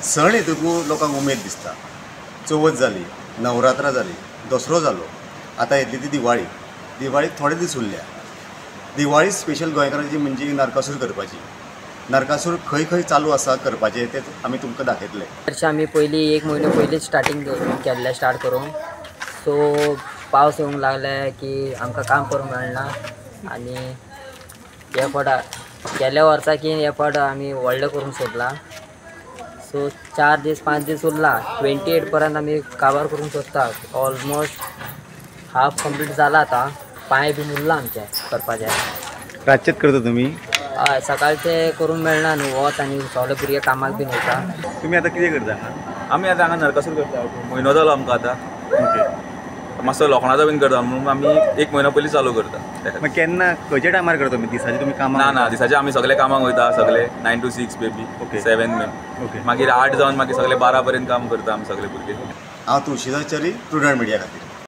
सण येतकू लोकांक उमेद दिसता. चवथ जाली, नवरात्रां जाली, दसरो जालो, आतां येतली ती दिवाळी. दिवाळीक थोडे दीस उरल्या. दिवाळी स्पेशल गोंयकारांची म्हणजे नरकासूर करपाची. नरकासूर खंय खंय चालू आसा करपाचें तें आमी तुमकां दाखयतले. हरशीं आमी पयलीं एक म्हयनो पयलींच स्टार्टींग केल्लें स्टार्ट करूंक. सो पावस येवंक लागले की आमकां काम करूंक मेळना आनी हे फावट गेल्या वर्सा की हे फावट आमी व्हडलें करूंक सोदलां. सो 4 दीस 5 दीस उरला, 28 पर्यंत आमी काबार करूंक सोदता. ऑलमोस्ट हाफ कंप्लीट जाला आतां, पांय बीन उरला आमचे करपाचे. रातचेच करता तुमी? हय, सकाळचे करूंक मेळना न्हू, वत आनी सगळे भुरगे कामाक बीन वयता. तुमी आतां कितें करता? आमी आतां हांगा नरकासूर करता. म्हयनो जालो आमकां आतां. ओके. मातसो लोखणाचो बीन करता म्हणून आमी एक म्हयनो पयलीं चालू करता. मागीर केन्ना खंयच्या टायमार करता तुमी? दिसाचे तुमी कामाक? ना ना, दिसाचे आमी सगळे कामाक वयता, सगळे 9 to 6 baby. Okay. 7 main. Okay. मागीर 8 जावन मागीर सगळे 12 पर्यंत काम करता आमी सगळे भुरगे. हांव तुळशीदास च्यारी, प्रुडंट मिडिया खातीर.